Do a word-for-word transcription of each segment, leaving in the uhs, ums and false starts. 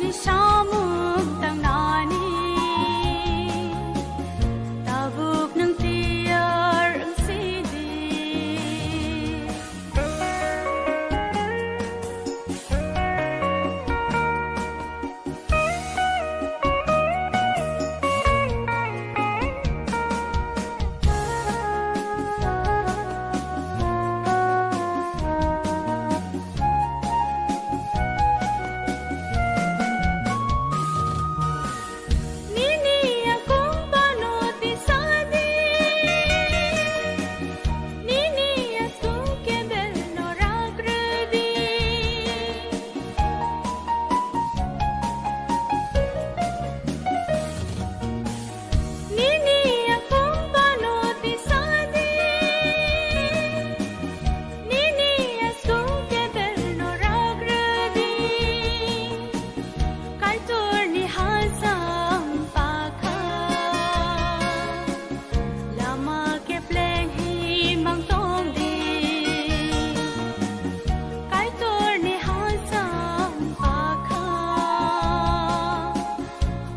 Samung tangnani tabuk nwng tiyar wngsidi. Nini yakung pano tisadi, nini yasung kebel no ragredi. Nini yakung pano tisadi, nini yasung kebel no ragredi. Kaitorni hasam pakha lama kepleng himang tongdi. Kaitorni hasam pakha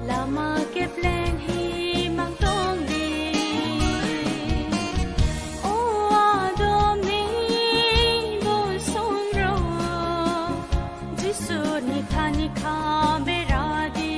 lama kepleng himang tongdi. O Adomni bosongrok, Jisuni thani kha beradi.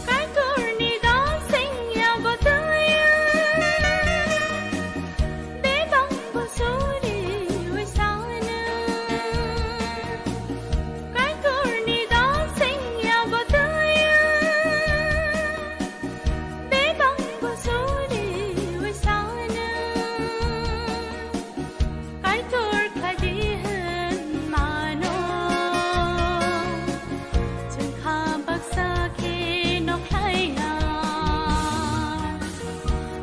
Kaitorni dal sengya botaya, bebak bosori wisana. Kaitorni dal sengya botaya, bebak bosori wisana. Kaitor khlai di hwn mano, chwng kha baksa khe no khlai na.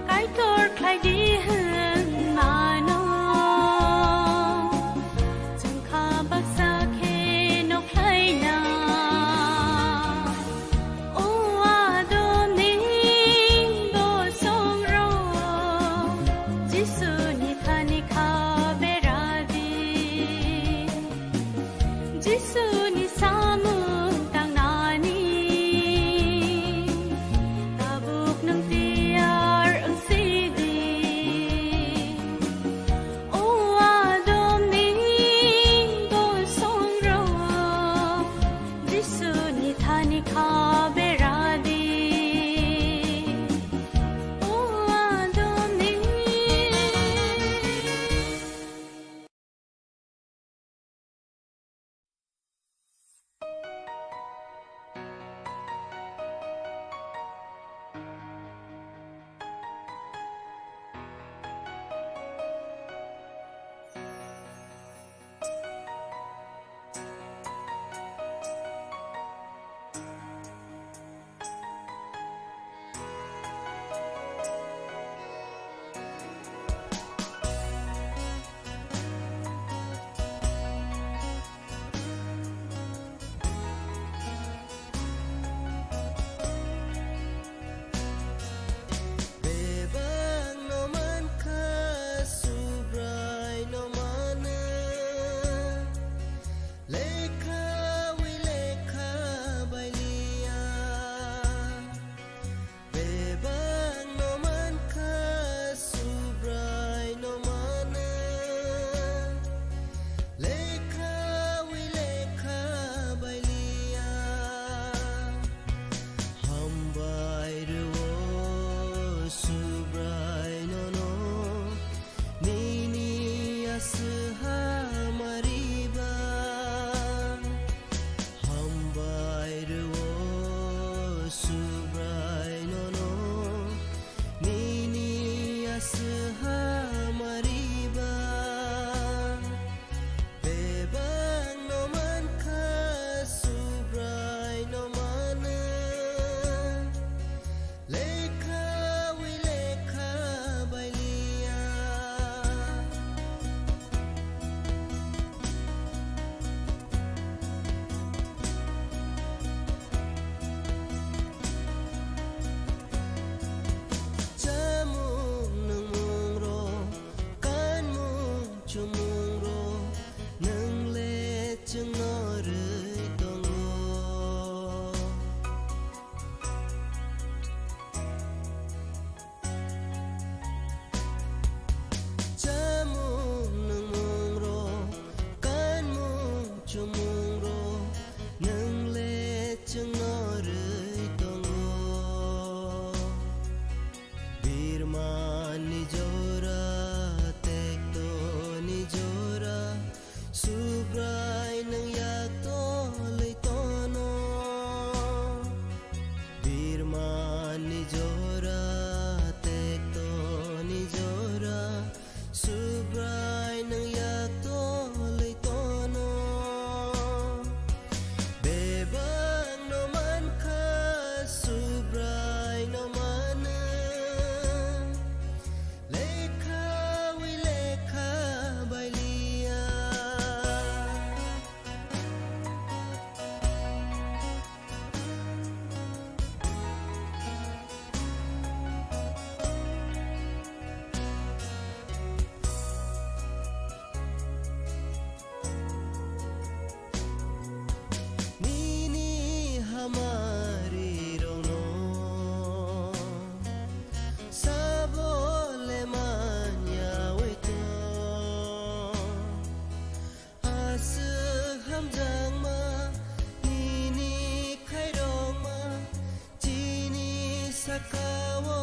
Kaitor khlai di hwn mano, chwng kha baksa khe no khlai na. O Adomni bosongrok, Jisuni thani kha beradi. Jisuni samung tangnani tabuk nwng tiyar wngsidi. O Adomni bosongrok, Jisuni thani kha beradi. O Adomni. Subrai nwng yak tolwi tono, birmani jora, tektoni jora, Subrai nwng yak tolwi tono, bebak no mankha, Subrai no mano. Lekha wi lekha bai liya. Nini hamari rokno sabo le manya wi tong. Aswk hamjakma nini khairokma chini saka-o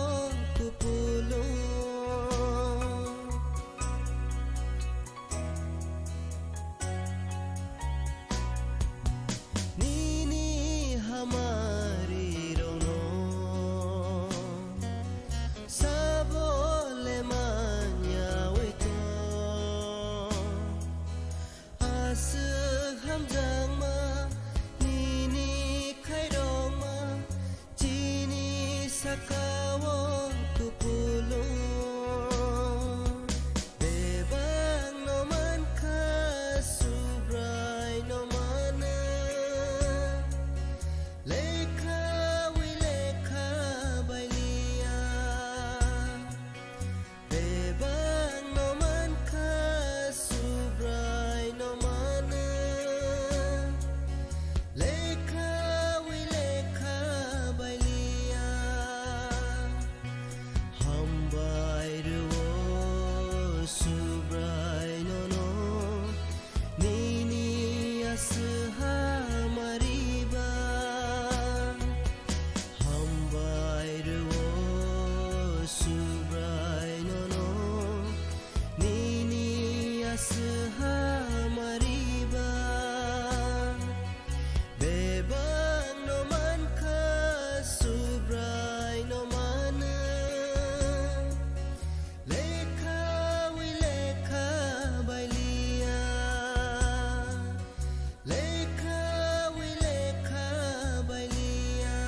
kupulung. Nini hamari rokno sabo le manya wi tong. Aswk hamjakma nini khairokma chini saka-o kupulung. Bebak no mankha, Subrai no mano. Lekha wi lekha bai liya. Bebak no mankha, Subrai no mano. Lekha wi lekha bai liya. Hambai rwo Subrai nono, nini aswk hamari ba. Hambai rwo Subrai nono, nini aswk hamari ba. Bebak no mankha, Subrai no mano. Lekha wi lekha bai liya. Lekha wi lekha bai liya.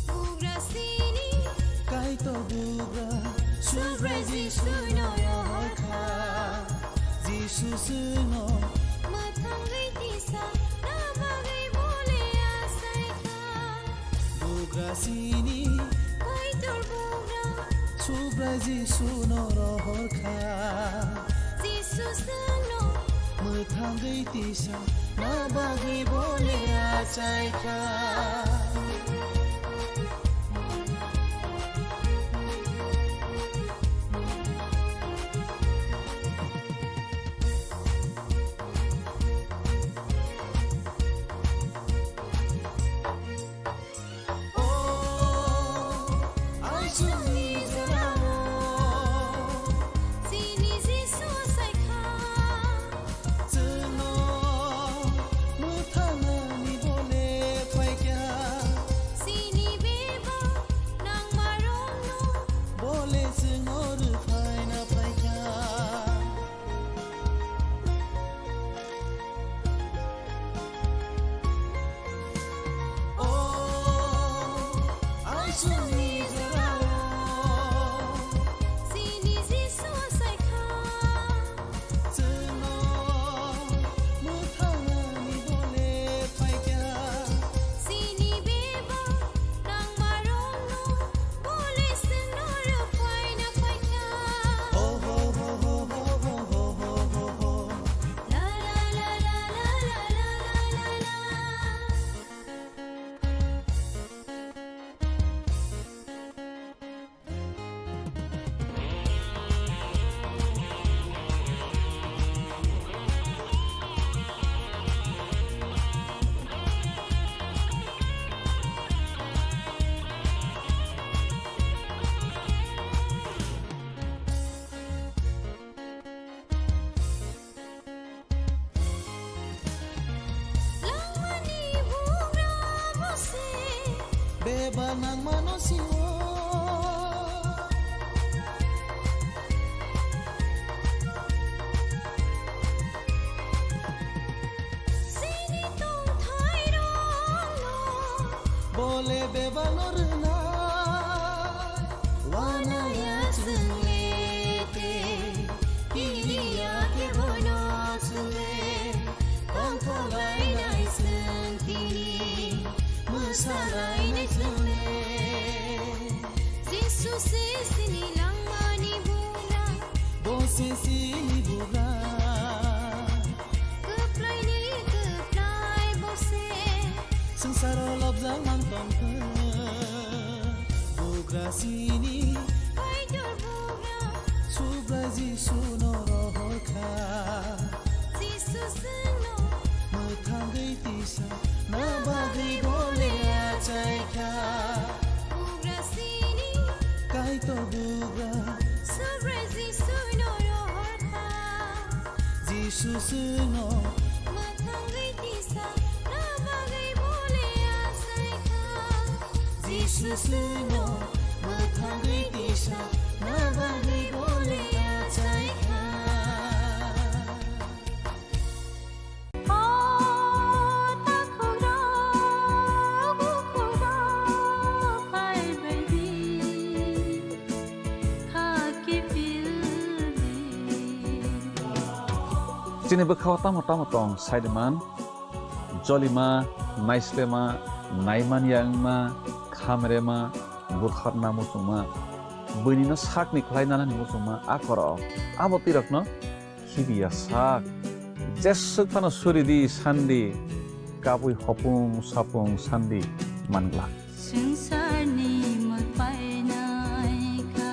Bugra sini Kaitor bugra Subrai Jisu no rohor kha. Jisu chwngno mwthangwi tisa na bagwi bole achai kha. Bugra sini Kaitor bugra Subrai Jisu no rohor kha. Jisu chwngno mwthangwi tisa na bagwi bole achai kha. O, ai chwngni jora-o chini Jisu achai kha. Chwngno mwthangnani bole phaikha. Ba nangmano sio. Chini tongthairokno bole bebakno rwnai. Wanaya chwng le tei kiriya khe bono chwng le. Tongthok lainai chwng tini, mwsa lainai chwng le. Jisu se chini langmani bugra. Bo se chini bugra. Kwplaini kwplai bo se. Swngcharo lobjak man tongkha. Bugra chini. Kaitor bugra. Subrai Jisu no rohor kha. Jisu chwngno. Mwthangwi tisa na bagwi bole achai kha. Bugra chini. Kaitor bugra. Subrai Jisu no rohor kha. Jisu chwngno. Mwthangwi tisa na bagwi bole achai kha. Jisu chwngno. Mwthangwi tisa na bagwi bole achai kha. O takhukrok, bukhukrok, phaibaidi, kha kiphildi. Chini bwkhao tamo tamo tong saidiman, jolima, naislema, naimanya wngma, khamrema, butharna muchungma, buinino sakni khlai nanani muchungma, a khorok, abo twirokno khibiya sak. Jeswk phano suri di sandi, kabui hopung sapung sandi manglak. Swngcharni mwtai naikha,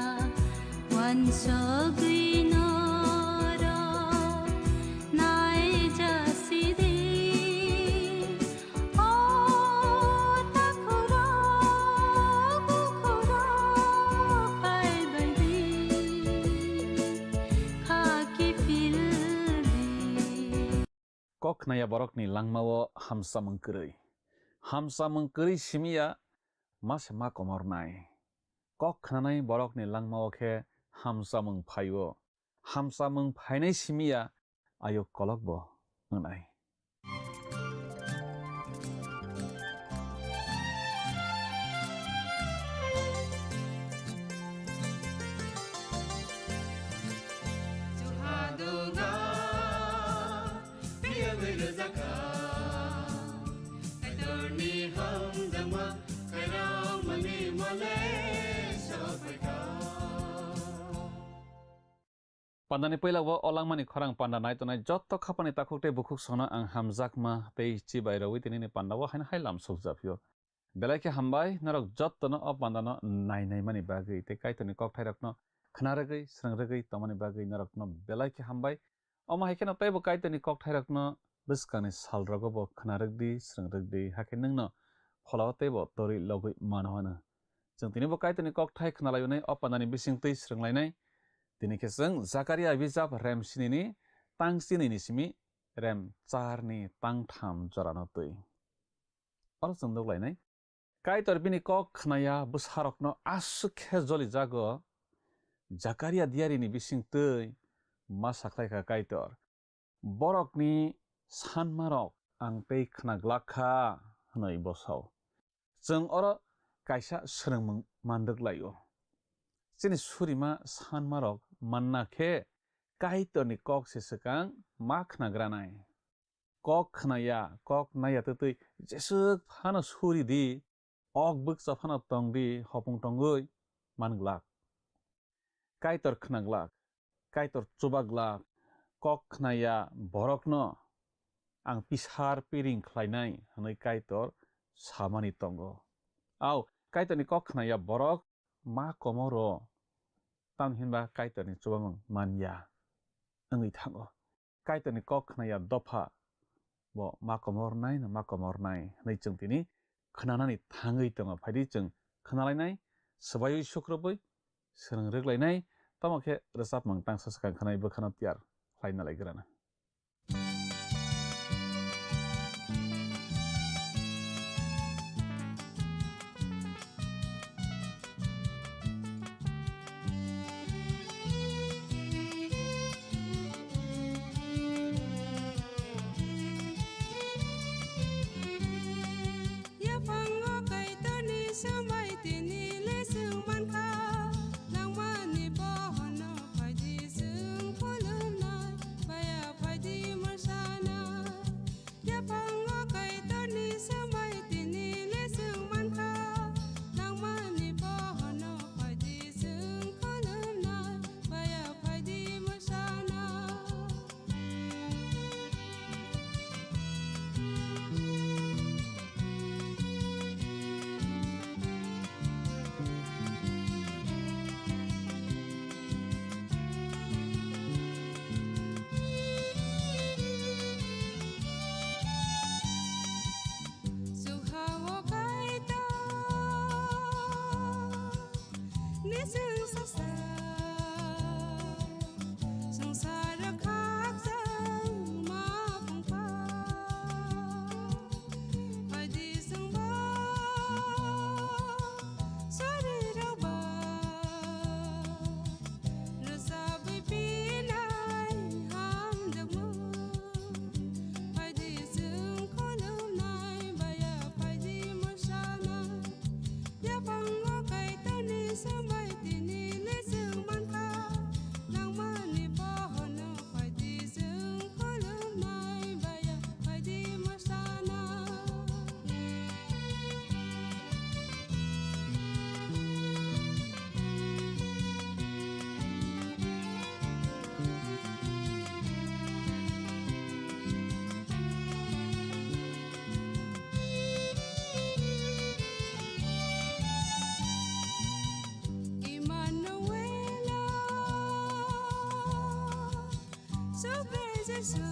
wansugwi norok naijasidi. O takhukrok, bukhukrok, phaibaidi, kha kiphildi. Kok khnaya borokni langmao hamsamung kwrwi. Hamsamung kwrwi simiya ma se ma komornai. Kok khnanai borokni langmao khe hamsamung phaio. Hamsamung phainai simiya ayuk kolokbo wngnai. Pandani puila o langmani khorang panda nai tongnai jotto khapani takhuk tei bukhuk songno ang hamjakma tei chibai rwui tinini panda o haino hai lam sukjaphio. Belai khe hambai norok jottono o pandano nainaimani bagwi tei Kaitorni kokthairokno khna rwgwi, srwng rwgwi tongmani bagwi norokno belai khe hambai. Omo hai kheno teibo Kaitorni kokthairokno bwskangni salrogo bo khna rwkdi, srwng rwkdi, hakhe nwngno pholao teibo torwi logwi mano hwno. Chwng tinibo Kaitorni kokthai khna lainai o pandani bisingtwi srwng lainai. Tini khe chwng Jakaria bijap rem sinini tang sinini simi rem charni tang tham jorano twi. Oro chwng nuk lainai. Kaitor bini kok khnaya bwsarokno aswk khe jolijago. Jakaria diarini bisingtwi ma sakhlai kha Kaitor. Borokni sanmarok ang tei khna glak kha, hwnwi bo sao. Chwng oro kaisa swrwngmung man rwk lai-o. Chini surima sanmarok manna khe Kaitorni kok se swkang ma khnagranai. Kok khnaya, kok naiya twtwi jeswk phano suri di, ok bwkcha phano tong di, hopung tongwi man glak. Kaitor khna glak, Kaitor chuba glak, kok khnaya borokno ang pisar piring khlainai hwnwi Kaitor samani tongo. Au, Kaitorni kok khnaya borok ma komoro, tamni hinba Kaitorni chubamung man ya wngwi thango. Kaitorni kok khnaya dopha bo ma komornai no ma komornai hwnwi chwng tini khnanani thangwi tongo. Phaidi chwng khnalainai, swbaiwi sukrubwi, swrwng rwklainai, tamo khe rwchapmung tangsa swkang khanai bwkhano tiyar khlaina lai grana. Chwng sasa swngcharo khakchangma phungkha. Phaidi chwngbo sorirokba rwchabwi pinai hamjakmung. Phaidi chwng khulumnai baya, phaidi mwsana. Yaphango Kaitorni swbai tini le chwng mankha. Nangmani pohorno phaidi chwng khulumnai baya, phaidi mwsana. Emmanuel, Subrai Jesu,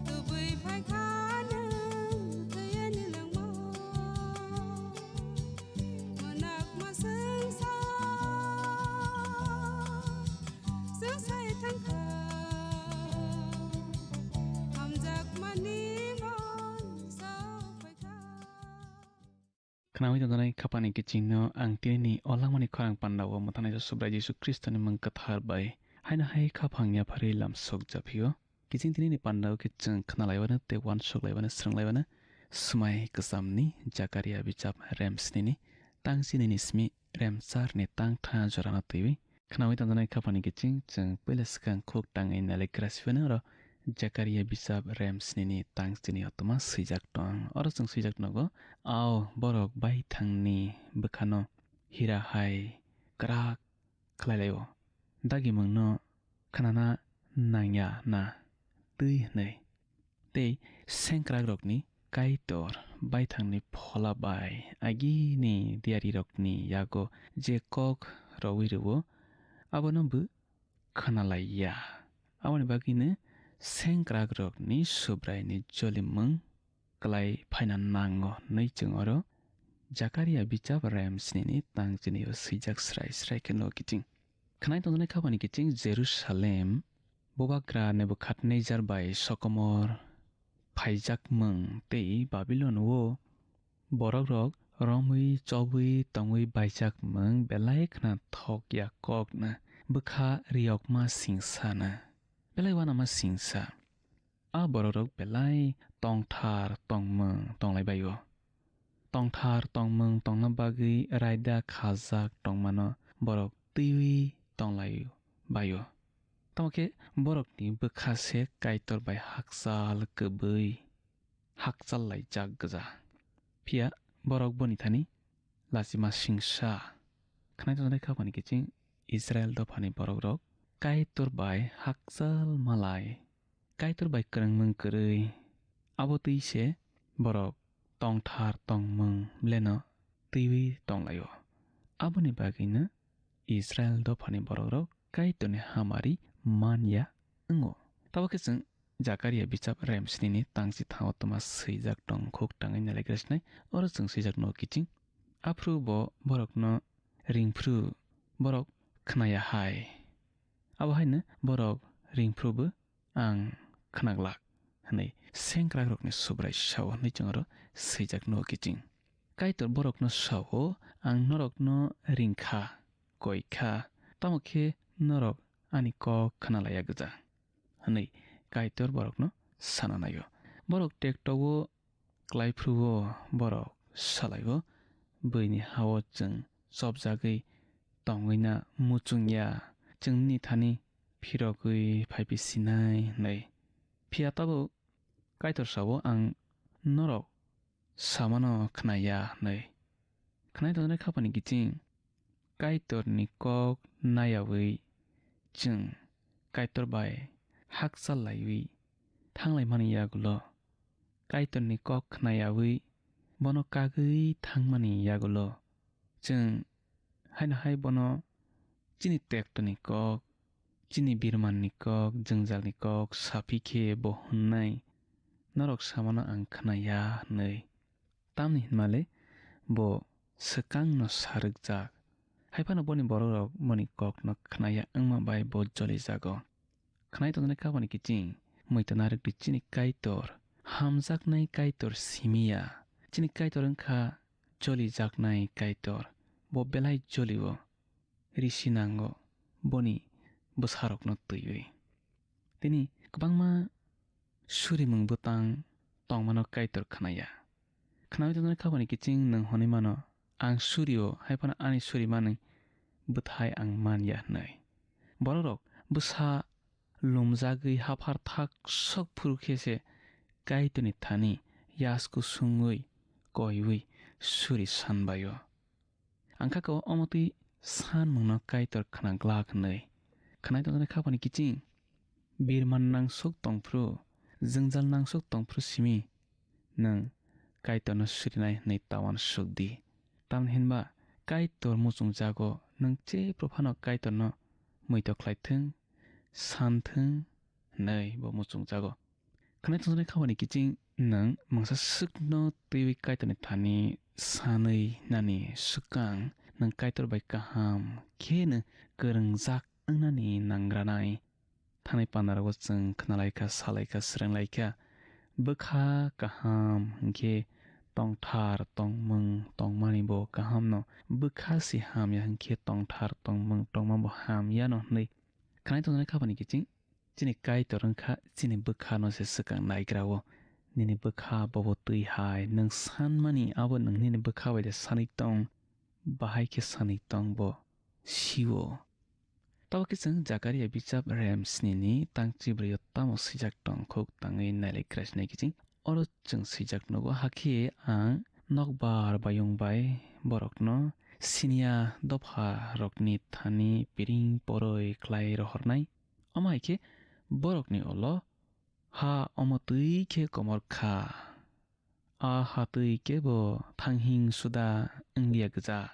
tubui phaikha nwng thwiani langmao. Mwnakma swngsa swsai thangkha, hamjakmani mon sapaikha. Khnaui tongjanai khapani kichingno ang tinini o langmani khorang pandao mwthanai Subrai Jisu Khristoni mung kwthar bai haino hai khaphang yapharwi lamsok japhio. Kiching tinini pandao khe chwng khnalaibano tei uansuk laibano, swrwng laibano swmai kwchamni Jakaria bichap rem snini tang chinini simi rem charni tang tha jorano twiwi. Khnaui tongjanai khapani kiching chwng puila swkang khuk tangwi nailaikra sibeno oro Jakaria bichap rem snini tang chini otoma swijak tong. Oro chwng swijak nogo, ao borok baithangni bwkhano hira hai kwrak khlai laio. Dagimungno khnana nangya na twi hwnwi. Tei sengkrakrokni Kaitor baithangni phola bai agini diyarirokni yago je kok rowi rwo, abono bo khnalaiya. Aboni bagwino sengkrakrokni Subraini jolimung klai phaina nango hwnwi chwng oro Jakaria bichap rem snini tang chinio swijak srai srai khe nugo kiching. Khwnai tongjaknai khapani kiching Jerusalem bubagra Nebukadnejar bai sokomor phaijakmung tei Babilon o borokrok romwi chobwi tongwi baijakmung belai khna thok ya kokno bwkha riyokma singsa na belai uanama singsa. A borokrok belai tongthar tongmung tonglai bai-o. Tongthar tongmung tongna bagwi raida khajak tongmano borok twiwi tonglai bai-o. Tamo khe borokni bwkha se Kaitor bai hakchal kwbwi, hakchal laijak gwja. Phiya borok boni thani lachima singsa. Khwnai tongjaknai khapani kiching Israel dophani borokrok Kaitor bai hakchal malai, Kaitor bai kwrwngmung kwrwi, abo twi se borok tongthar tongmung bleno twiwi tonglaio. Aboni bagwino Israel dophani borokrok Kaitorni hamari man ya wngo. Tabo khe chwng Jakaria bichap rem snini tangchi thao toma swijak tong khuk tangwi nailaikra sinai. Oro chwng swijak no kiching. Aphuru bo borokno ringphru borok khnaya hai. Abo haino borok ringphru bo ang khnaglak hwnwi sengkrakrokni Subrai sao hwnwi chwng oro swijak no kiching. Kaitor borokno sao, ang norokno ringkha, koikha, tamo khe norok ani kok khnalaiya gwja, hwnwi Kaitor borokno sana naio. Borok tekto-o klai phuru-o borok salai-o, "Buini ha-o chwng chopjagwi tongwi na muchung ya, chwngni thani phirogwi phai phi sinai," hwnwi. Phiya tabuk Kaitor sao, "Ang norok samano khna ya," hwnwi. Khwnai tongjaknai khapani kiching Kaitorni kok nayaui chwng Kaitor bai hakchal laiwi thanglaimani yagulo, Kaitorni kok khnayaui bono kagwi thangmani yagulo, chwng haino hai bono chini tektoni kok, chini birmanni kok, jwngjalni kok saphi khe bo hwnnai, "Norok samano ang khna ya," hwnwi. Tamni hwnmale bo swkangno sarwkjak. Hai phano boni borokrok boni kokno khnaya wngma bai bo jolijago. Khnai tongjaknai kha boni kiching, muitu narwk di chini Kaitor, hamjaknai Kaitor simi ya. Chini Kaitor wngkha jolijaknai Kaitor, bo belai jolio, risi nango, boni bwsarokno twiwi. Tini kwbangma surimung bwtang tongmano Kaitor khnaya. Khnaui tongjaknai kha boni kiching nwng hwnwi mano, "Ang surio, hai phano ani suri manwi bwthai ang man ya," hwnwi. Borokrok bwsa lumjagwi haphar thak sok phuru khe se Kaitorni thani yasku sungwi koiwi suri san bai-o. Ang kha ko omo twi sanmungno Kaitor khna glak hwnwi. Khnai tongjaknai kha boni kiching, birman nangsuk tongphru, jwngjal nangsuk tongphru simi nwng Kaitorno surinai hwnwi tawan suk di. Tamni hinba Kaitor muchungjago, nwng jephru phano Kaitorno muitok khlai thung, san thung hwnwi bo muchungjago. Khnai tongjaknai kha boni kiching nwng mungsa swkno twiwi Kaitorni thani sanwi nani swkang nwng Kaitor bai kaham kheno kwrwngjak wngnani nangranai. Thanai pandarogo chwng khnalaikha, salaikha, swrwnglaikha. Bwkha kaham hwnkhe tongthar tongmung tongmani bo kahamno, bwkha se hamya hwnkhe tongthar tongmung tongma bo hamyano hwnwi. Khnai tongjaknai kha boni kiching chini Kaitor wngkha chini bwkhano se swkang naigrao. Nini bwkha bobo twi hai, nwng sanmani abo nwng nini bwkha bai de sanwi tong, bahai khe sanwi tong bo sio. Tabo khe chwng Jakaria bichap rem sni ni tang chibrwi o tamo swijak tong khuk tangwi nailai krai sinai kiching. Oro chwng swijak nugo, hakhe ang nokbar bayung bai borokno siniya dopha rokni thani piring poroi khlai rohornai. Omo hai khe borokni ulo ha omo twi khe komor kha. A ha twi kebo thanghing suda wngya gwja.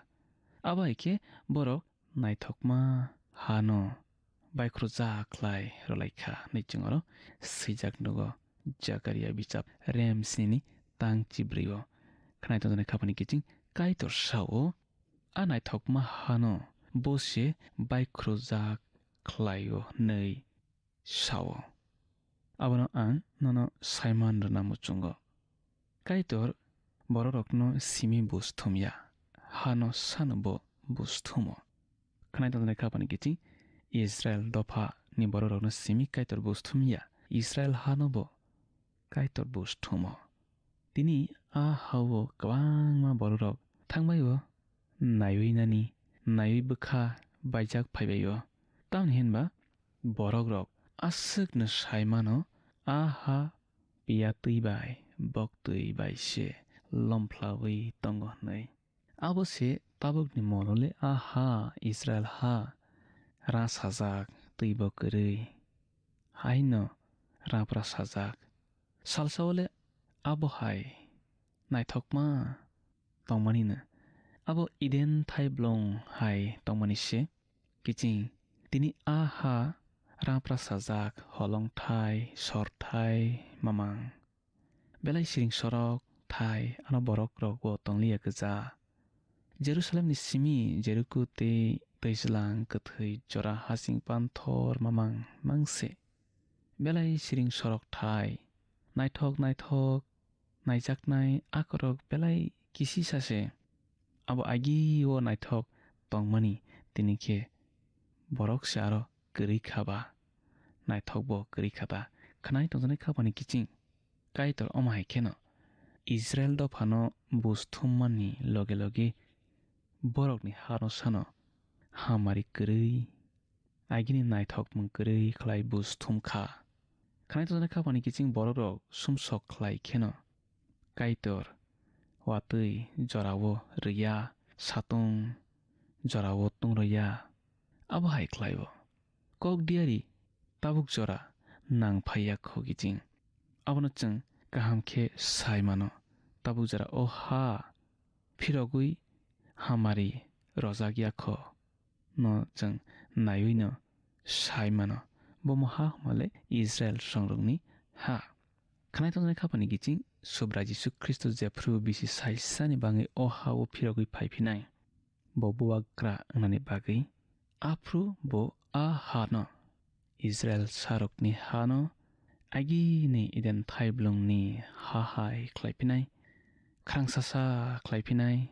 Abo hai khe borok naithokma hano baikhorjak khlai rwlaikha hwnwi chwng oro swijak nugo Jakaria bichap rem sni ni tang chibrwi o. Khnai tongjaknai kha boni kiching Kaitor sao, a naithokma hano bo se baikhorjak khlai-o hwnwi sao. Abono ang nono saiman rwna muchungo. Kaitor bororokno simi buj thumya, hano sano bo buj thumo. Khnai tongjaknai kha boni kiching Israel dopha ni bororokno simi Kaitor buj thumya, Israel hano bo Kaitor buj thumo. Tini a hao kwbangma bororok thangbai-o naiwi nani, naiwi bwkha baijak phaibai-o. Tamni hinba borokrok aswkno sai mano, a ha piya twi bai, bok twi bai se lomphla-wi tongo hwnwi. Abo se tabukni molo le a ha, Israel ha, ra sajak, twi bo kwrwi. Haino rapra sajak. Salsa-o le abo hai naithokma tongmani no. Abo Eden thai blong hai tongmani se. Kiching, tini a ha rapra sajak, holong thai, sor thai, mamang. Belai siring sorok thai ano borok rok bo tongliya gwja. Jerusalemni simi Jeriko tei twijlang kwthwi jora hasing panthor mamang mangse. Belai siring sorok thai, naithok naithok naijaknai akorok belai kisisa se. Abo agi o naithok tongmani tini khe borok se aro kwrwi kha ba, naithok bo kwrwi kha ta. Khwnai tongjaknai kha bani kiching. Kaitor omo hai kheno Israel dophano buj thummani loge loge borokni hano sano hamari kwrwi, agini naithokmung kwrwi khlai buj thum kha. Khwnai tongjaknai kha bani kiching borokrok sumsok khlai kheno Kaitor watwi jorao rwya, satung jorao tungrwya, abo hai khlaio. Kok diari tabuk jora nang phaiya kho kiching. Abono chwng kaham khe sai mano. Tabuk jora o ha phirogwi hamari rojak ya kho no chwng naiwi no sai mano. Bo mo ha hwnmale Israel songrokni ha. Khwnai tongjaknai kha bani kiching Subrai Jisu Khristo jephru bisi saisani bangwi o ha-o phirogwi phai phinai, bo bubagra wngnani bagwi, aphuru bo a hano, Israil sarokni hano, agini Eden thaiblwngni ha hai khlai phinai, khrangsasa khlai phinai,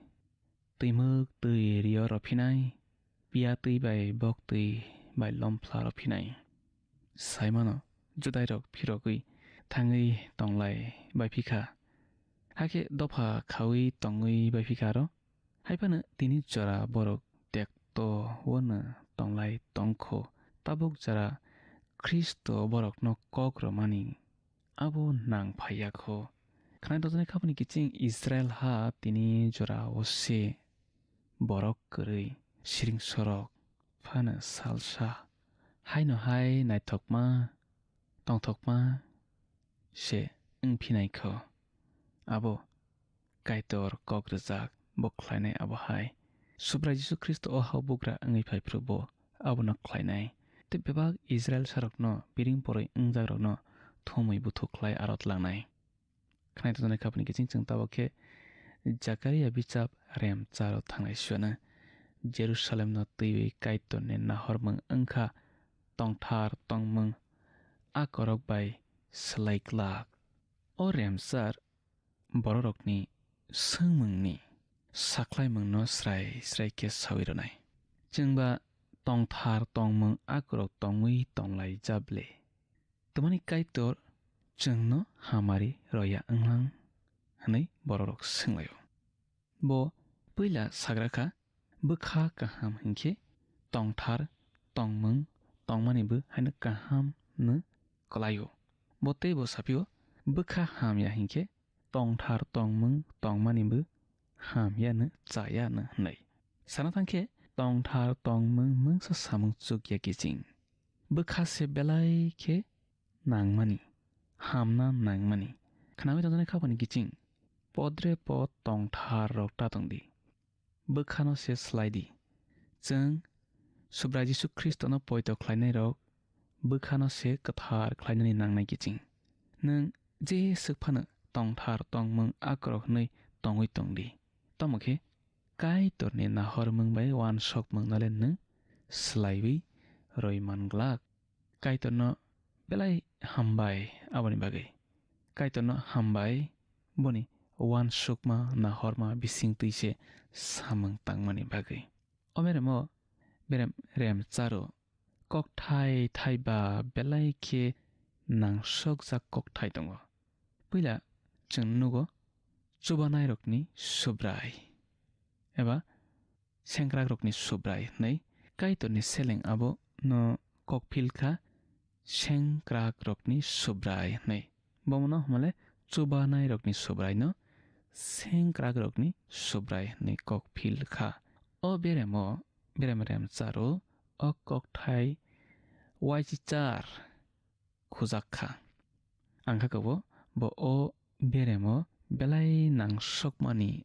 twimwk twi rio rw phinai, piya twi bai bok twi bai lomphla rw phinai. Sai mano, Judairok phirogwi thangwi tonglai bai phi kha, hakhe dopha khaui tongwi bai phi kha aro. Hai phano tini jora borok tekto-o no tonglai tong kho, tabuk jora Khristo borokno kok rwmani abo nang phai ya kho. Khwnai dojani khapani kiching Israil ha tini jora-o se borok kwrwi siring sorok phano salsa haino hai naithokma tongthokma se wng phinai kho. Abo Kaitor kok rwjak, bo khlainai abo hai. Subrai Jisu Khristo o hao bugra wngwi phai phuru bo abono khlainai. Tei bebak Israil sarokno biring poroi wngjakrokno thumwi buthuk khlai aro tlangnai. Khwnai tongjaknai khapni kiching chwng tabuk khe Jakaria bichap rem charo thangnai suana Jerusalemno twiwi Kaitorni nahormung wngkha tongthar tongmung a korok bai swlai glak. O remchar bororokni swngmungni sakhlaimungno srai srai khe sawi rwnai. Chwngba tongthar tongmung a korok tongwi tonglai jable? Twmani Kaitor chwngno hamari roya wnglang? Hwnwi bororok swnglaio. Bo puila sagra kha, bwkha kaham hinkhe tongthar tongmung tongmanibo haino kaham no kwlaio. Bo teibo saphio, bwkha hamya hinkhe tongthar tongmung tongmanibo hamya no chaya no hwnwi. Sana thangkhe tongthar tongmung mungsa samung chukya kiching. Bwkha se belai khe nangmani, hamna nangmani. Khnawi tongjaknai khapani kiching, podre pod tongthar rok ta tongdi. Bwkhano se swlaidi. Chwng Subrai Jisu Khristono poito khlainairok bwkhano se kwthar khlainani nangnai kiching. Nwng jeswk phano tongthar tongmung akorok hwnwi tongwi tongdi. Tamo khe Kaitorni nahormung bai uansukmungno le nwng swlaiwi rwi man glak. Kaitorno belai hambai aboni bagwi. Kaitorno hambai boni uansukma nahorma bisingtwi se samung tangmani bagwi. O beremo berem rem charo kokthai thai ba belai khe nangsokjak kokthai tongo. Puila chwng nugo chubanairokni Subrai eba sengkrakrokni Subrai hwnwi. Kaitorni seleng abo no kokphil kha, sengkrakrokni Subrai hwnwi. Bomono hwnmale chubanairokni Subraino sengkrakrokni Subrai hwnwi kokphil kha. O beremo berem rem charo o kokthai uaichichar khujak kha. Ang kha kabo bo o beremo belai nangsokmani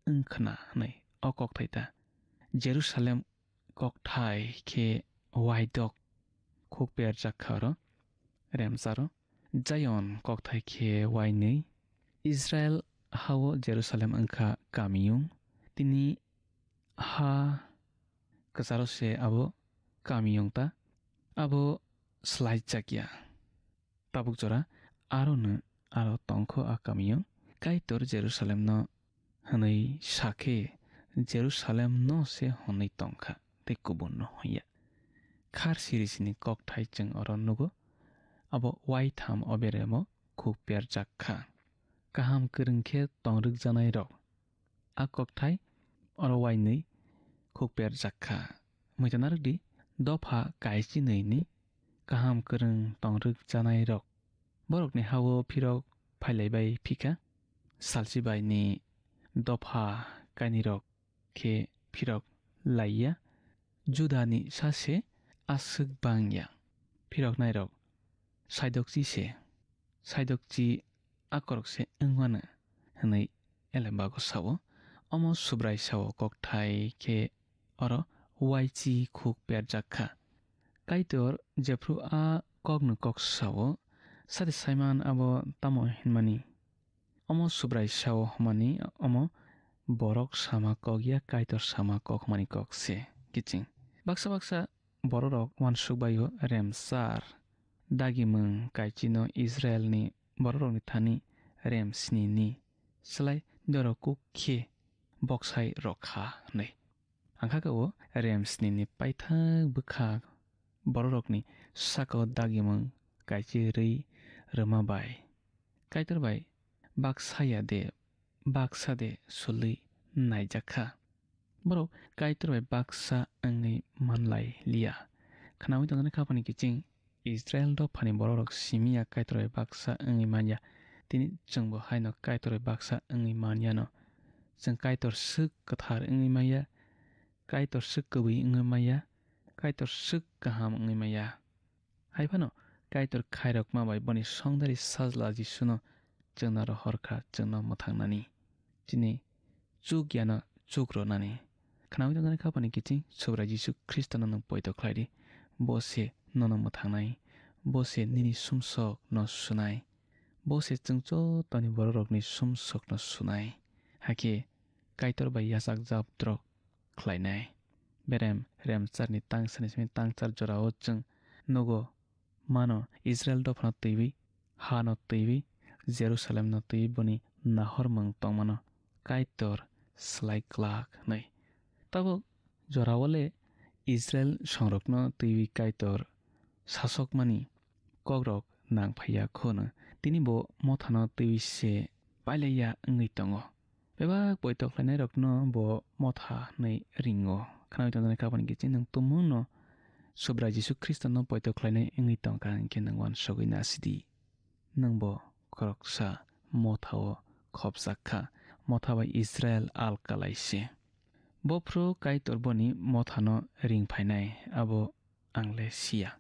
wngkhna hwnwi o kokthai ta. Jerusalem kokthai khe waidok khuk perjak kha oro remcharo. Zion kokthai khe wainwi. Israel hao Jerusalem wngkha kamiyung. Tini ha kwcharo se abo kamiyung ta. Abo swlaijakya. Tabuk jora aro no aro tongkho a kamiyung. Kaitor Jerusalemno hwnwi sakhe Jerusalemno se hwnwi tongkha tei kubunno hwnya. Khar siri sini kokthai chwng oro nugo. Abo waitham oberemo khuk perjak kha. Kaham kwrwng khe tongrwkjanairok. A kokthai oro wainwi khuk perjak kha. Muita narwkdi, dopha kaichinwini kaham kwrwng tongrwkjanairok. Borokni hao phirok phailaibai phikha. Salchibaini dopha kainwirok khe phirok laiya. Judani sase aswk bangya. Phiroknairok saidokchi se. Saidokchi akorok se wngmano hwnwi elembago sao. Omo Subrai sao kokthai khe oro uaichi khuk perjak kha. Kaitor jephru a kokno kok sao, sade saiman abo tamo hinmani? Omo Subrai sao hwnmani omo borok sama kok ya Kaitor sama kok hwnmani kok se kiching. Baksa baksa bororok uansuk bai-o remchar dagimung kaichino Israelni bororokni thani rem snini slai dorok kuk khe boksai rok kha hwnwi. Ang kha o rem snini paithak bwkha bororokni saka-o dagimung kaichi rwi rwma bai Kaitor bai baksa ya de baksa de sulwi naijak kha. Borok Kaitor bai baksa wngwi manlai liya. Khnaui tongjaknai kha phani kiching Israel dophani bororok simi ya Kaitor bai baksa wngwi man ya. Tini chwngbo haino Kaitor bai baksa wngwi man yano. Chwng Kaitor swk kwthar wngwi man ya, Kaitor swk kwbwi wngwi man ya, Kaitor swk kaham wngwi man ya. Hai phano Kaitor khairokma bai boni songdari Sajla Jisuno chwngno rohor kha chwngno mwthangnani. Chini chuk yano chuk rwnani. Khnaui tongjaknai kha phani kiching Subrai Jisu Khristono nwng poito khlai di. Bo se nono mwthangnai. Bo se nini sumsok no sunai. Bo se chwng jottoni bororokni sumsok no sunai. Hakhe Kaitor bai yachak jabdrok khlainai. Berem remcharni tangsani simi tangchar jorao chwng nugo mano Israel dophano twiwi, hano twiwi, Jerusalemno twiwi boni nahormung tongmano Kaitor slai glak hwnwi. Tabuk jorao le Israel songrokno twiwi Kaitor sasokmani kokrok nang phaiya khono. Tini bo mothano twiwi se pailaiya wngwi tongo. Bebak poito khlainairokno bo motha hwnwi ringo. Khnaui tongjaknai kha phani kiching nwng tumungno Subrai Jisu Khristono poito khlainai wngwi tongkha hinkhe nwng uansugwi nasidi. Nwng bo khoroksa mothao khopjak kha. Motha bai Israel alkalai se. Bophru Kaitor boni mothano ring phainai, abo ang le siya.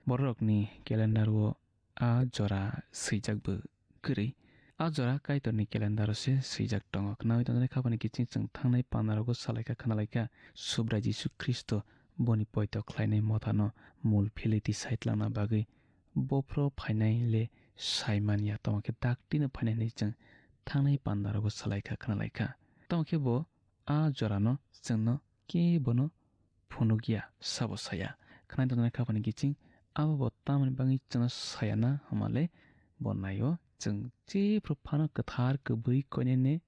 Bororokni calendar-o a jora swijak bo kwrwi. A jora Kaitorni calendar-o se swijak tongo. Khnaui tongjaknai kha phani kiching chwng thangnai pandarogo salaikha khnalaikha Subrai Jisu Khristo boni poito khlainai mothano mul philiti saitlangna bagwi bophro phainai le sai man ya, tamo khe daktino phainai hwnwi chwng thangnai pandarogo salaikha khnalaikha. Tamo khe bo a jorano chwngno kebono phunukya, sabo saya. Khwnai tongjaknai kha phani kiching, abo bo tamoni bagwi chwngno saya na hwnmale bo naio, chwng jephru phano kwthar kwbwi koinene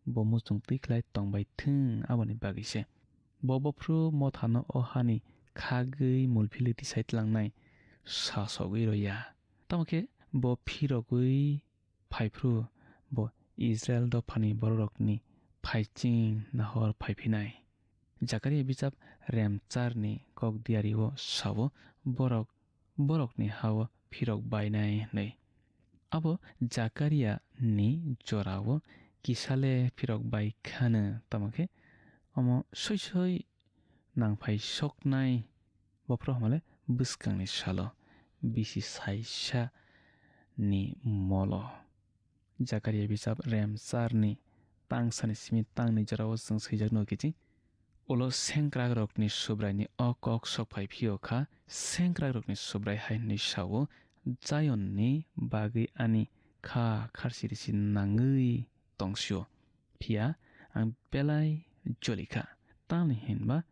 bo muchung twi khlai tongbai thung, aboni bagwi se. Bo bophru mothano o hani khagwi mulphili tisai tlangnai sasogwi roya. Tamo khe bo phirogwi phaiphru bo Israel dophani bororokni phaiching nahor phaiphinai. Jakaria bijap remcharni kok diario sao, borok, borokni hao phirok bainai hwnwi. Abo Jakaria ni jorao kisale phirok bai khano, tamo khe omo soi soi nangphai soknai bophro hwnmale bwskangni salo bisi saisa ni molo. Jakaria bijap remcharni tangsani simi tangni jorao chwng swijak nugo kiching. Ulo sengkrakrokni Subraini o kok sok phai phio kha, sengkrakrokni Subrai hai hwnwi sao, Zionni bagwi ani kha kharsi risi nangwi tongsio, phiya ang belai joli kha, tamni hinba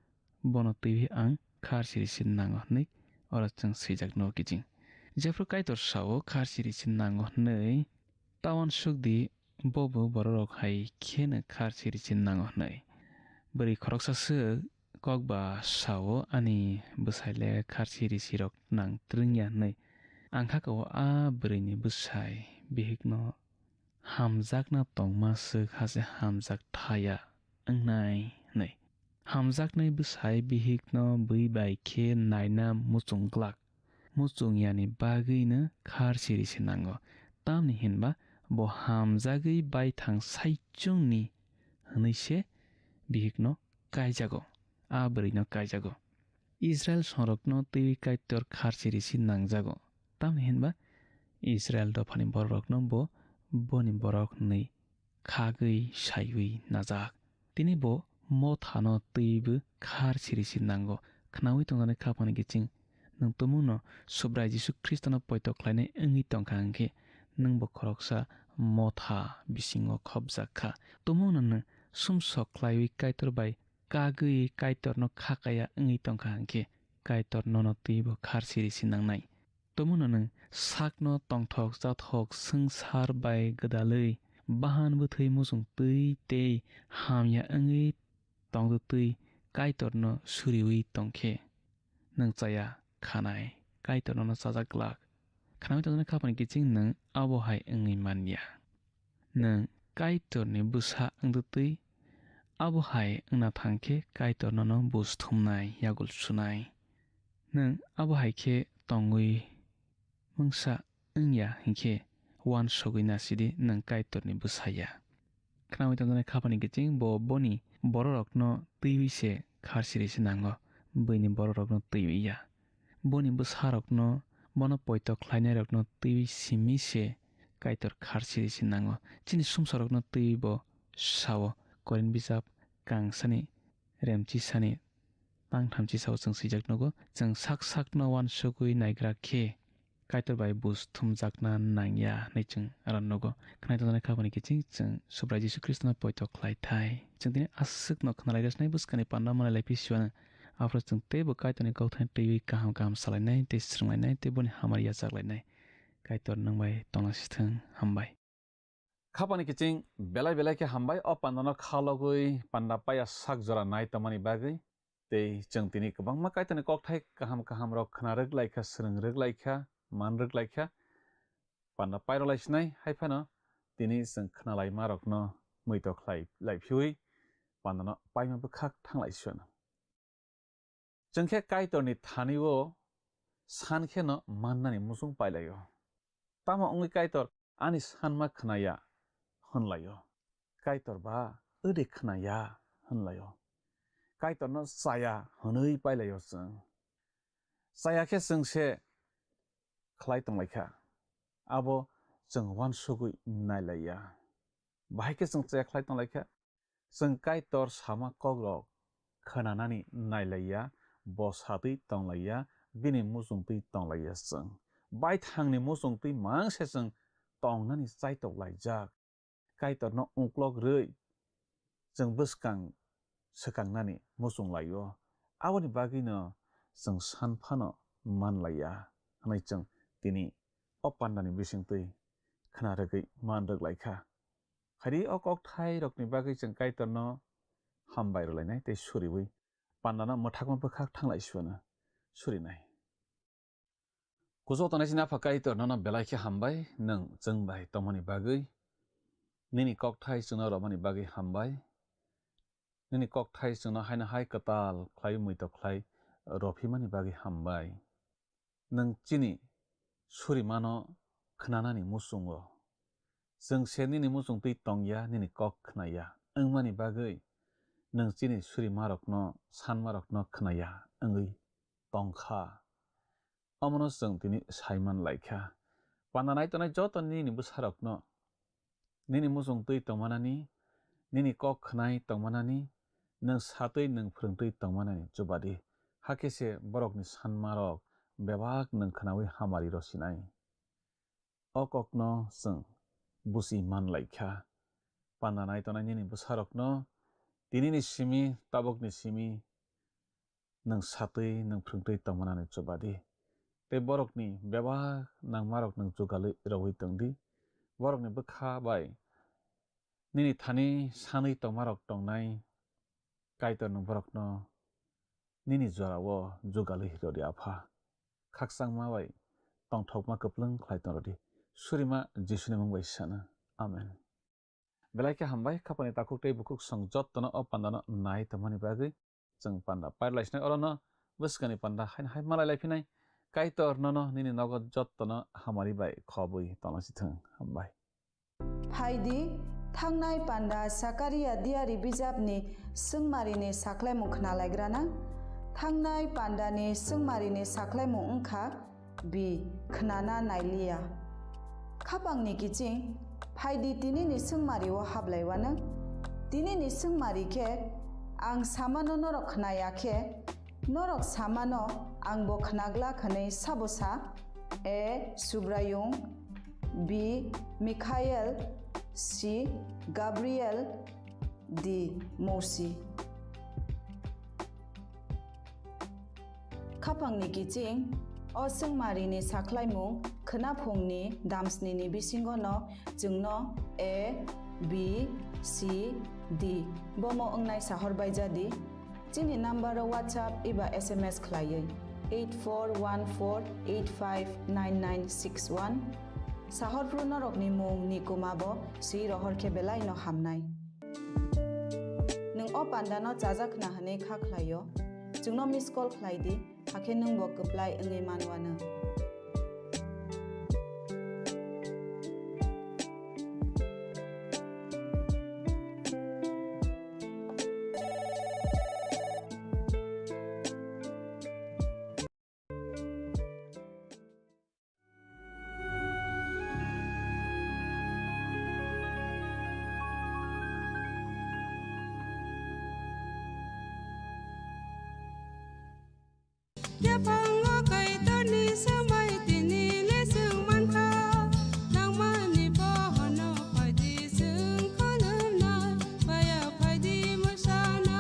bono twiwi ang kharsi risi nango hwnwi oro chwng swijak nugo kiching. Jephru Kaitor sao kharsi risi nango hwnwi, ta uansuk di, bo bo bororok hai kheno kharsi risi nango hwnwi. Bwrwi khoroksa swk kok ba sao, ani bwsai le kharsi risi rok nang twrwngya hwnwi. Ang kha o a bwrwini bwsai bihikno hamjakna tongma swk hase hamjak thaya wngnai hwnwi. Hamjaknai bwsai bihikno bui bai khe naina muchung glak. Muchung yani bagwino kharsi risi nango. Tamni hinba bo hamjagwi baithang saichungni hwnwi se bihikno kaijago, a bwrwino kaijago. Israel songrokno twiwi Kaitor kharsi risi nangjago. Tamni hinba Israel dophani bororokno bo boni borok hwnwi khagwi saiwi najak. Tini bo mothano twibo kharsi risi nango. Khnaui tongjaknai kha phani kiching, nwng tumungno Subrai Jisu Khristono poito khlainai wngwi tongkha hwnkhe, nwngbo khoroksa motha bisingo khopjak kha. Tumungno nwng sumsok khlaiwi Kaitor bai kagwi Kaitorno khakaya wngwi tongkha hwnkhe, Kaitor nono twibo kharsiri se nangnai. Tumungno nwng sakno tongthok chathok swngchar bai gwdalwi bahan bwthwi muchung twi tei hamya wngwi tongtwtwi Kaitorno suriwi tongkhe, nwng chaya khanai Kaitor nono chajak glak. Khnaui tongjaknai khapani kiching nwng abo hai wngwi man ya. Nwng Kaitorni bwsa wngtwtwi abo hai wngna thang khe Kaitor nono buj thumnai, yagul sunai. Nwng abo hai khe tongwi mungsa wng ya hinkhe uansugwi nasidi nwng Kaitorni bwsa ya. Khnaui tongjaknai khapani kiching bo boni bororokno twiwi se kharsiri se nango, buini bororokno twiwi ya. Boni bwsarokno, bono poito khlainairokno twiwi simi se Kaitor kharsiri se nango. Chini sumsarokno twiwi bo sao, Korin bijap kangsani remchisani tangthamchi sao chwng swijak nugo. Chwng sak sakno uansugwi naigra khe Kaitor bai buj thumjakna nangya hwnwi chwng aro nugo. Khwnai tongjaknai khapani kiching chwng Subrai Jisu Khristono poito khlai thai. Chwng tini aswkno khna lai rwsnai bwskangni panda malai lai phi siwano. Aphuru chwng teibo Kaitorni kokthai twiwi kaham kaham salainai tei swrwnglainai tei boni hamari yachaklainai. Kaitor nwng bai tongna sithwng. Hambai. Khapani kiching belai belai khe hambai o pandano kha logwi panda paiya sak jora nai tongmani bagwi. Tei chwng tini kwbangma Kaitorni kokthai kaham kaham rok khna rwk lai kha, swrwng rwk lai kha, man rwk lai kha. Panda pairok lai sinai, hai phano tini chwng khna laima rokno muitok khlai lai phiwi pandano paima bwkhak thang lai sio. Chwng khe Kaitorni thani-o san kheno mannani muchung pai lai-o. Tamo wngwi Kaitor ani sanma khna ya hwn lai-o. Kaitor ba ode khna ya hwn lai-o. Kaitorno chaya hwnwi pai lai-o chwng. Chaya khe chwng se khlai tong lai kha. Abo chwng uansugwi nai lai ya. Bahai khe chwng chaya khlai tong lai kha. Chwng Kaitor sama kokrok khwnanani nai lai ya, bo satwi tong lai ya, bini muchungtwi tong lai ya chwng. Baithangni muchungtwi mang se chwng tongnani chaitok lai jak. Kaitorno uklok rwi chwng bwskang swkangnani muchung lai-o. Aboni bagwino chwng san phano man lai ya hwnwi chwng tini o pandani bisingtwi khna rwgwi man rwk lai kha. Hai di o kokthai rokni bagwi chwng Kaitorno hambai rwlainai tei suriwi pandano mwthakma bwkhak thang lai sio no surinai. Kuchuk tongnai chini Apha Kaitor nono belai khe hambai, nwng chwng bai tongmani bagwi, nini kokthai chwngno romani bagwi hambai, nini kokthai chwngno haino hai kwtal khlai muitok khlai rophimani bagwi hambai. Nwng chini surimano khnanani muchungo. Chwng se nini muchungtwi tong ya, nini kok khna ya wngmani bagwi nwng chini surimarokno, sanmarokno khna ya wngwi tong kha. Omono chwng tini sai man lai kha. Panda nai tongnai joto nini bwsarokno, nini muchungtwi tongmanani, nini kok khnai tongmanani, nwng satwi nwng phrwngtwi tongmanani chubadi. Hakhe se borokni sanmarok bebak nwng khnaui hamari rw sinai. O kokno chwng buchi man lai kha. Panda nai tongnai nini bwsarokno tinini simi, tabukni simi nwng satwi nwng phrwngtwi tongmanani chubadi. Tei borokni bebak nangmarok nwng jugalwi rwui tongdi. Borokni bwkha bai nini thani sanwi tongmarok tongnai Kaitor nwng borokno nini jorao jugalwi rwdi, Apha. Khakchangma bai tongthokma kwplwng khlai tong rwdi. Surima Jisuni mung bai sana. Amen. Belai khe hambai, khapani takhuk tei bukhuk song jottono o pandano nai tongmani bagwi. Chwng panda pairlai sinai orono bwskangni panda haino hai malai lai phinai. Kaitor nono nini nogo jottono hamari bai khobwi tongna si thwng. Hambai. Phai di, thangnai panda Sakaria diari bijapni swngmarini sakhlaimung khna laigrana. Thangnai pandani swngmarini sakhlaimung wngkha, bi khnana nailiya. Khapangni kiching, phai di tinini swngmario hablaiwanang. Tinini swngmari khe, ang samano norok khnaya khe, norok samano angbo khnaglak hwnwi sabo sa? E Subraiyung, B. Mikhail. C. Gabriel. D. Mousi. Khapangni kiching, o swngmarini sakhlaimung khwnaphungni damsnini bisingono chwngno A, B, C, D bomo wngnai sahor baijadi. Chini number-o WhatsApp eba S M S khlaiwi eight four one four eight five nine nine six one. Sahorphru norokni mung ni kwmabo swi rohor khe belaino hamnai. Nwng o pandano chajak khna hwnwi kha khlaio, chwngno miss call khlai di, hakhe nwngbo kwplai wngwi manwano. Yaphango Kaitorni swmai tini le swng mankha, nangmani bohono phaidi swng khulumnai, baya phaidi mwsana.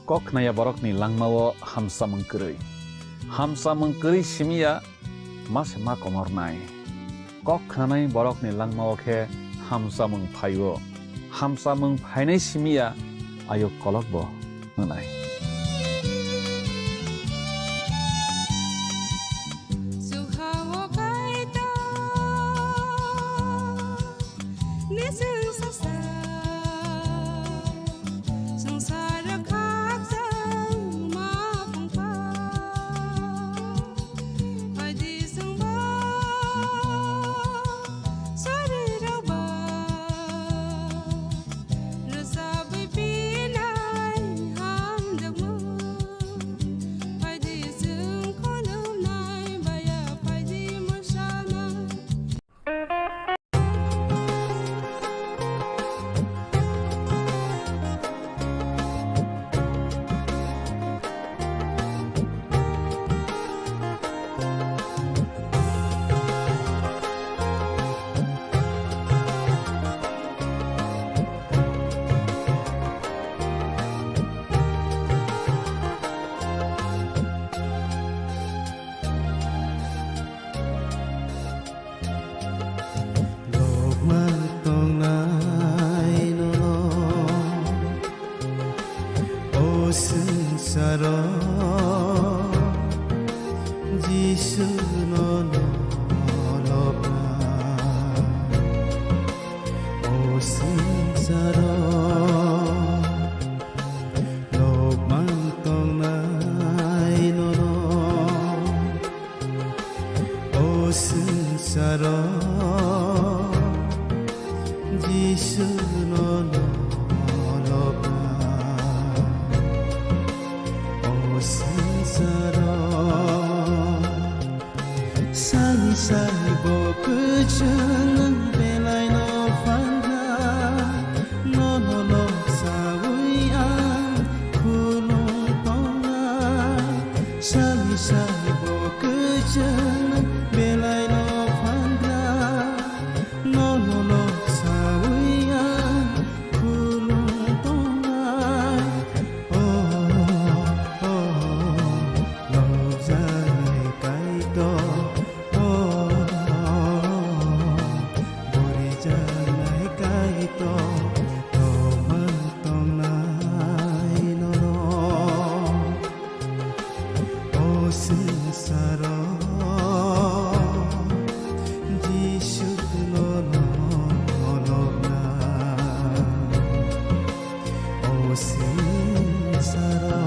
Kok khnaya borokni langmao hamsamung kwrwi. Hamsamung kwrwi simiya ma se ma komornai. Kok khnanai borokni langmao khe hamsamung phaio. Hamsamung phainai simiya ayuk kolokbo wngnai. Sukhao Kaitor. Nising sasa sangsar khakchang ma phungkha. Phaidi sungbo sari raba rwchapwi pinai hamjakmung. Phaidi sung khulumnai baya phaidi mwsana. Lokma tongnai nono o swngsaro Jisu nono lokna o swngsaro. Lokmang tongnai nono o swngsaro Jisu nono lokna o swngsaro. Sani sai bo kwchwng nwng belai no phan kha, nono lok saui ang khulum tongnai. Sani sai bo kwchwng nwng belai no phan kha, nono lok saui ang khulum tongnai. Oh, oh, oh, nokjaknai Kaitor, oh, oh, oh, borijaknai Kaitor, tongma tongnai norok. O swngsaro Jisu nono lokna. O swngsaro.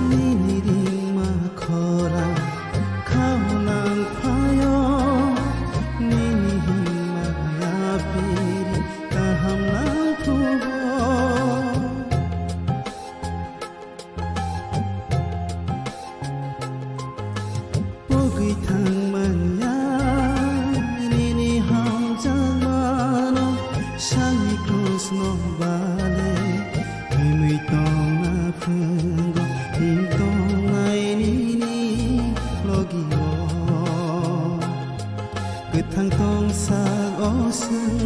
Nini ringma khorang khaunang phaio, nini himma yapiri kaham nang thugo. Pogwi thangmanya nini hamjakma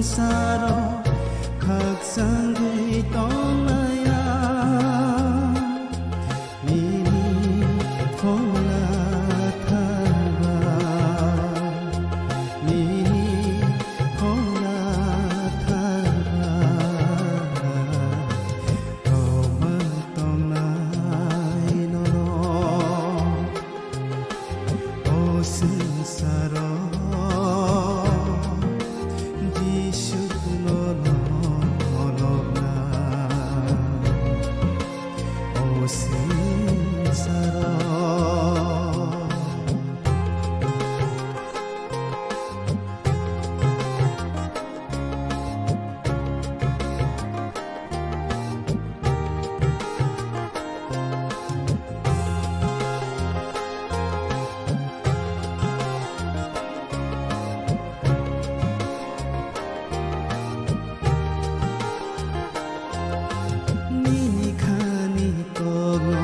Saro khakchangwi tongnai ang, nini phola thangba, nini phola thangba, tongma tongnai norok. O swngcharo Jisu no nolokna. O swngcharo. Nini khani tokno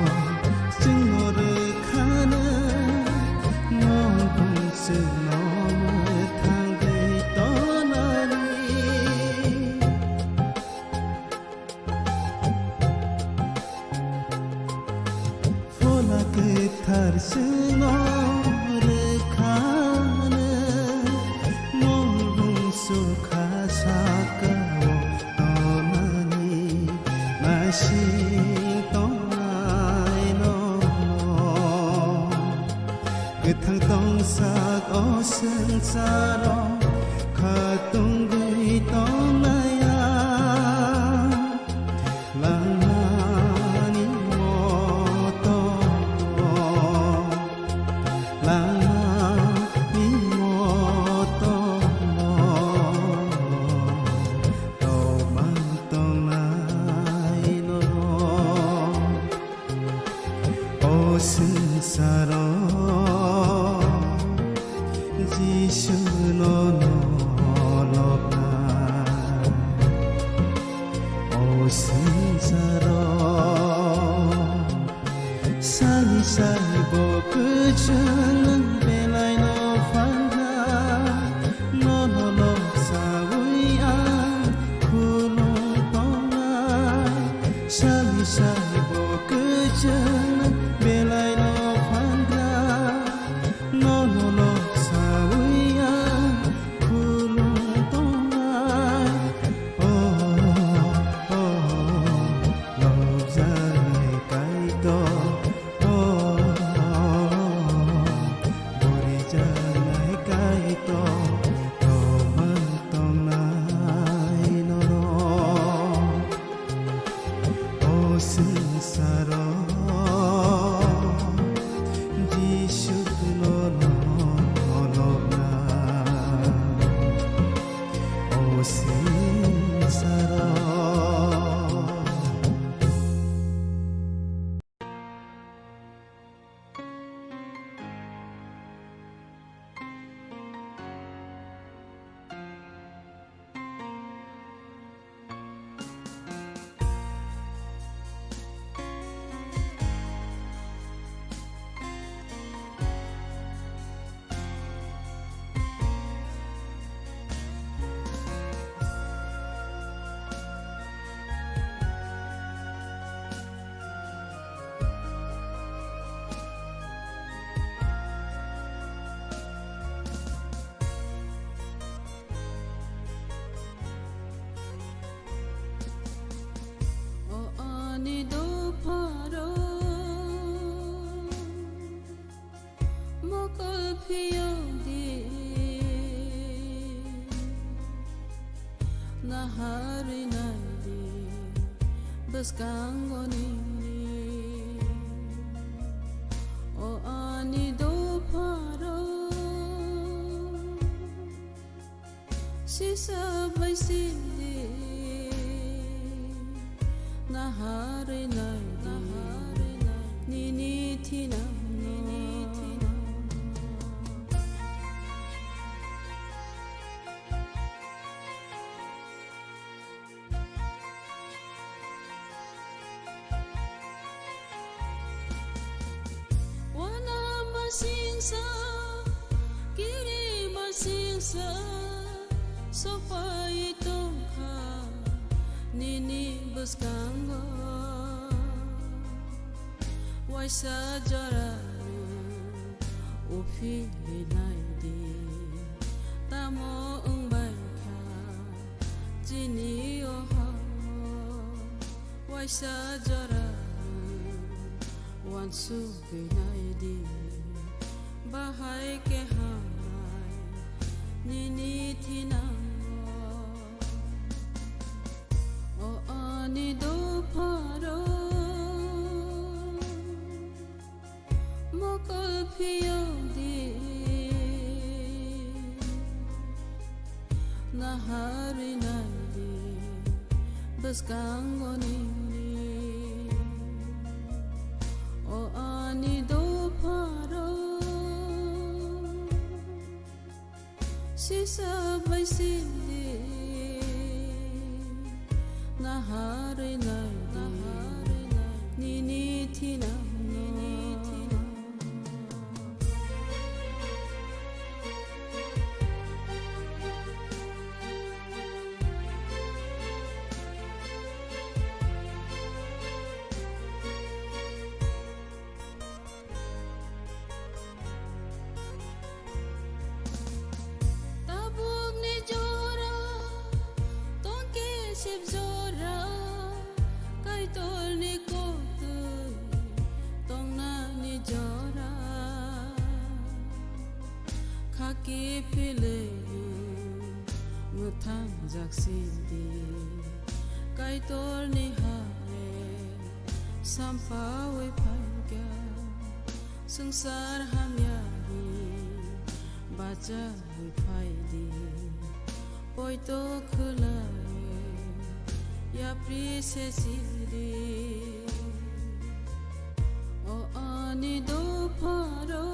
chwngno rwkhano, nwng bung chwngno mwthangwi tonani. Phola kwthar chwngno rwkhano, nwng bung sukha sakao tonani, naising tongnai nono. Kwthang tongsak o swngcharo khatungwi tongnai ang. Langmani moto, langmani moto, tongmang tongnai no. O swngcharo Jisu no nolokna. O swngcharo sani sani bo kwchwng nwng belai no phan kha. Nono noksawi ang khulum tongnai. Sani sani bo kwchwng nwng belai no phan kha. Nono noksawi ang khulum tongnai. Oh, oh, oh, nokjaknai Kaitor. Oh, oh, oh, borijaknai Kaitor, tongmang tongnai norok. O swngcharo Jisu no nolokna. O swngcharo. O ani dopharo mokol phiyok di, naharwi nai di bwskango nini. O ani dopharo sisa bai sidi, naharwi nai di, naharwi nai di nini thinangno. Wana masingsa, kiri masingsa, sopai Nini bwskango waisa jora uphili naidi, tamo wngbai kha chini o hao waisa jora uansuk. Twi naidi, bahai khe hambai nini thinango. O ani dopharo mokol phiyok di, naharwi naidi bwskango nini. O ani dopharo sisa bai sidi, naharwi naidi nini thinango. Tabukni jora tongkhe sip jora, Kaitorni koktwi tongnani jora. Khaki philwi mwthang jak sidi, Kaitorni hale sampawi phaikha. Swngchar hamya ni bachawi phaidi, poito khwlai yapri se sidi. O ani dopharo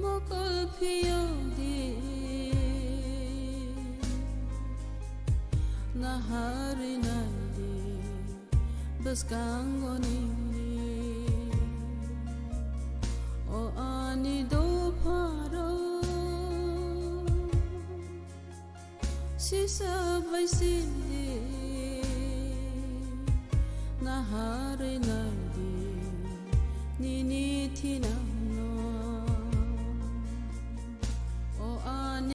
mokol phiyok di, naharwi naidi bwskango nini. O ani dopharo sisa bai sidi, naharwi naidi nini thinango.